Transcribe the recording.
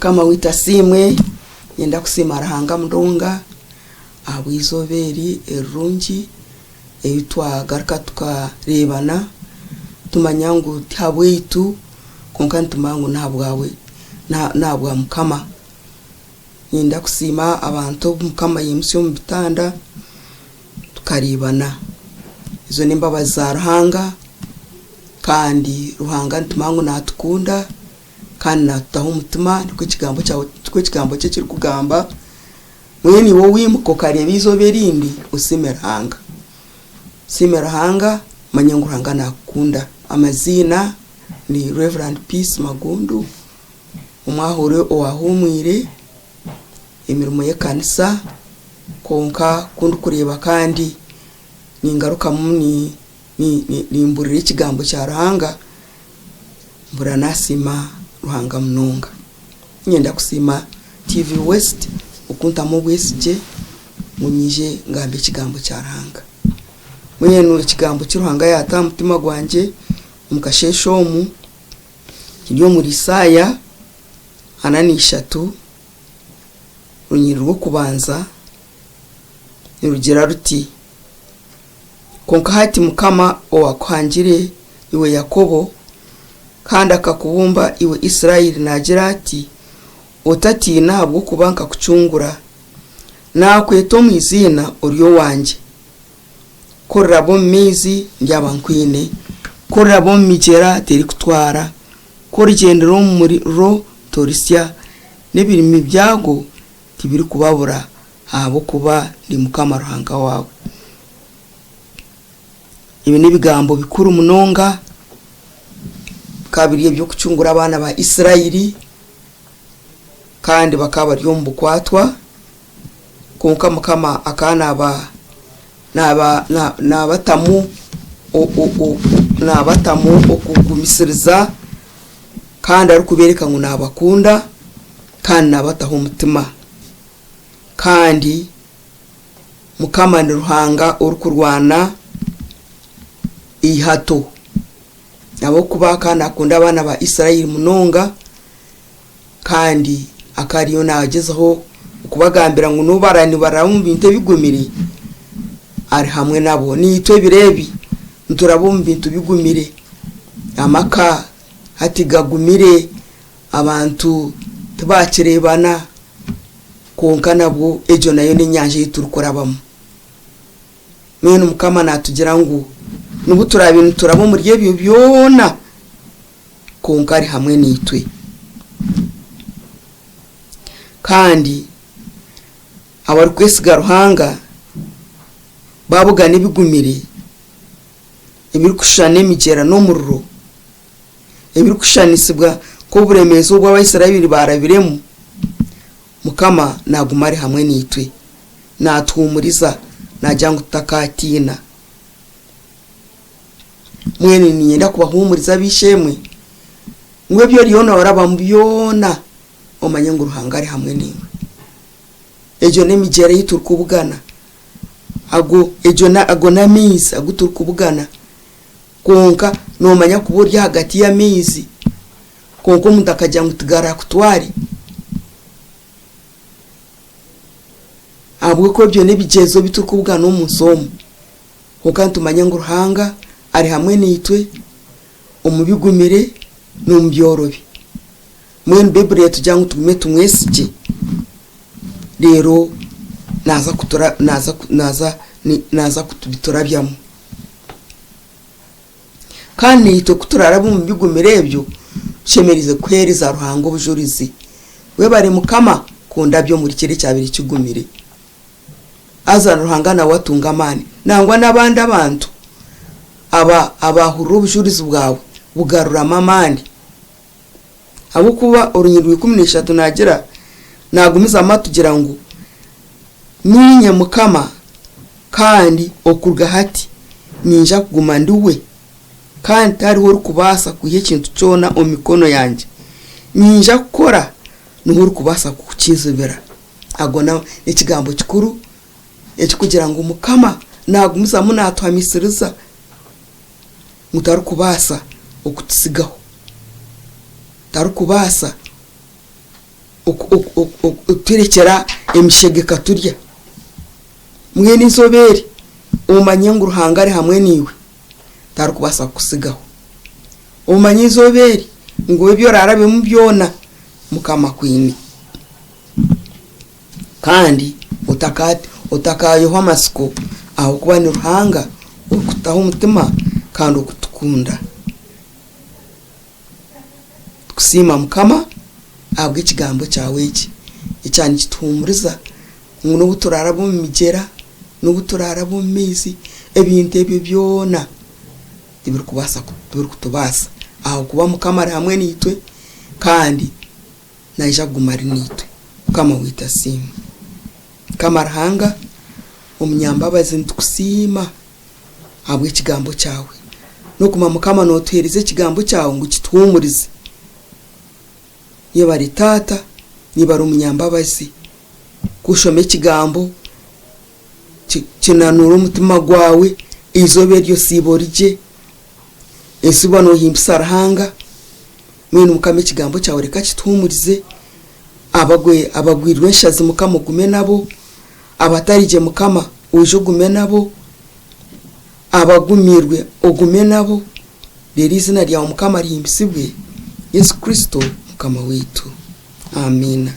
Mukama waitu asiimwe, niinyenda kusiima Ruhanga munonga ahabw'eizooba eri erirungi eri twagaruka tukareebana tumanya ngu ti habwaitu kwonka nitumanya ngu n'ahabwawe n'ahabwa Mukama. Niinyenda kusiima abantu abu Mukama yaimutsya omu bitanda tukareebana. Ezo n'embabazi za Ruhanga kandi Ruhanga nitumanya ngu naatukunda. Kandi naatutaho omutima, nikwo ekigambo kyawe, nikwo ekigambo kye kirikugamba. Mbwenu iwe owimuka okareeba eizooba erindi, osiime Ruhanga. Osiime Ruhanga, omanye ngu Ruhanga naakukunda. Amaziina ni Rev. Peace Magundu, omwahure owahuumwire emirimo y'ekanisa, kwonka ku ndikureeba kandi ningarukamu nimburira ekigambo kya Ruhanga, Mpurira nasiima Ruhanga munonga. Niinyenda kusiima TV West okuntamu obwesigye ngu nyije ngambe ekigambo kya Ruhanga. Mbwenu ekigambo ki Ruhanga yaata aha mutima gwangye omu kasheeshe omu kiri omuri Isaaya 43 orunyiriri rw'okubanza nirugira ruti, Kwonka hati Mukama owaakuhangire, iwe Yakobo, kandi akakubumba, iwe Israeli, naagira ati, Otatiina, ahabw'okuba nkakucungura. Naakweta omu iziina, ori owangye. Ku oriraba omu maizi, ndyaba nkwine, ku oriraba omu migyera, terikutwara, ku origyendera omu muriro, torisya, n'ebirimi byagwo tibirikubabura. Ahabw'okuba ndi Mukama Ruhanga waawe. Ebi n'ebigambo bikuru munonga, bikaba biri eby'okucungura abaana ba Israeli, kandi bakaba bari omu bukwatwa, kwonka Mukama akaba naaba naaba naabatamu naabatamu okugumisiriza kandi arikubeereka ngu naabakunda kandi naabataho omutima. Kandi Mukama ni Ruhanga orikurwana eihato, ahabw'okuba akaba naakunda abaana ba Israeli munonga, kandi akaba ariyo naagyezaho okubagambira ngu n'obu baraabe nibaraba omu bintu ebigumire, ari hamwe nabo. Naitwe ebiro ebi nituraba omu bintu bigumire, amaka hati gagumire, Abantu tibaakireebana, kwonka nabwo egyo nayo n'enyanja ei turikurabamu. Mbwenu Mukama naatugira ngu n'obu turaabe nituraba omuri ebyo byona, kwonka ari hamwe naitwe. Kandi abarikwesiga Ruhanga baabugana ebigumire ebirikushushana n'emigyera n'omuriro, ebirikushushanisibwa nk'oburemeezi obu Abaisraeli baarabiremu, Mukama naaguma ari hamwe naitwe. Naatuhuumuriza, naagira ngu tutakaatiina. Mbwenu niinyenda kubahuumuriza ab'eishe-emwe, ngu ebi oriyo noorabamu byona omanye ngu Ruhanga ari hamwe naiwe. Egyo n'emigyera ei turikubugana, ago egyo ago n'amaizi agu turikubugana. Kwonka noomanya kuba ori ahagati y'amaizi, kwonka omuntu akagira ngu tigarakutware, ahabw'okuba ebyo n'ebigyezo ebi turikubugana omu nsi omu. Kwonka nitumanya ngu Ruhanga ari hamwe naitwe omu bigumire n'omu byorobi. Mbwenu Baiburi netugira ngu tugume tumwesigye, reero naaza kutura naaza naaza naaza kubiturabyamu. Kandi naitwe ku turaaraba omu bigumire ebyo, tushemereire kuheereza Ruhanga obujurizi. Webare Mukama kundabya omuri kiri ekyabaire kigumire. Haza Ruhanga nawe atunga amaani. Nangwa n'abandi abantu aba abaahurira obujurizi bwawe bugaruramu amaani. Ahabw'okuba orunyiriri rwa 13 naagira, naagumizamu atugira ngu, Niinye Mukama, kandi okuruga hati niinja kuguma ndi we, kandi tihariho orikubaasa kwiha ekintu kyona omu mikono yangye. Niinja kukora, niiwe orikubaasa kukinzibira. Ago n'ekigambo kikuru ekirikugira ngu Mukama naagumizamu naatuhamisiriza. ngu tarikubaasa okututsigaho, tarikubaasa Okuturekyera emishega ekaturya. Mbwenu eizooba eri omanye ngu Ruhanga ari hamwe naiwe, tarikubaasa kukutsigaho. Omanye eizooba eri ngu ebi oraarabemu byona Mukama akwine. Kandi otakaayehwa amatsiko ahabw'okuba ni Ruhanga orikutaho omutima kandi orikutukunda. Tukusiima Mukama ahabw'ekigambo kyawe eki ekya nikituhumuriza ngu n'obu turaraba omu migyera, n'obu turaraba omu maizi, ebintu ebyo byona tibirikubaasa tibirikutubaasa ahabw'okuba Mukama ari hamwe naitwe kandi naija kuguma ari naitwe. Mukama waitu asiimwe. Mukama Ruhanga omunyambabazi nitukusiima. ahabw'ekigambo kyawe. N'okuguma Mukama nootuheereza ekigambo kyawe ngu kituhuumurize. Yebare Taata, yebare omunyambabazi kushoma ekigambo kinanuura omutima gwawe, eizooba eryo osiiba ori gye, ensi waaba noohimbisa Ruhanga, mbwenu Mukama ekigambo kyawe reka kituhuumurize, abagwirwe enshazi Mukama ogume nabo. Abatari gye Mukama oije ogume nabo, abagumirwe ogume nabo, reero eizina ryawe Mukama rihimbisibwe, Yesu Kristo Mukama waitu. Amiina.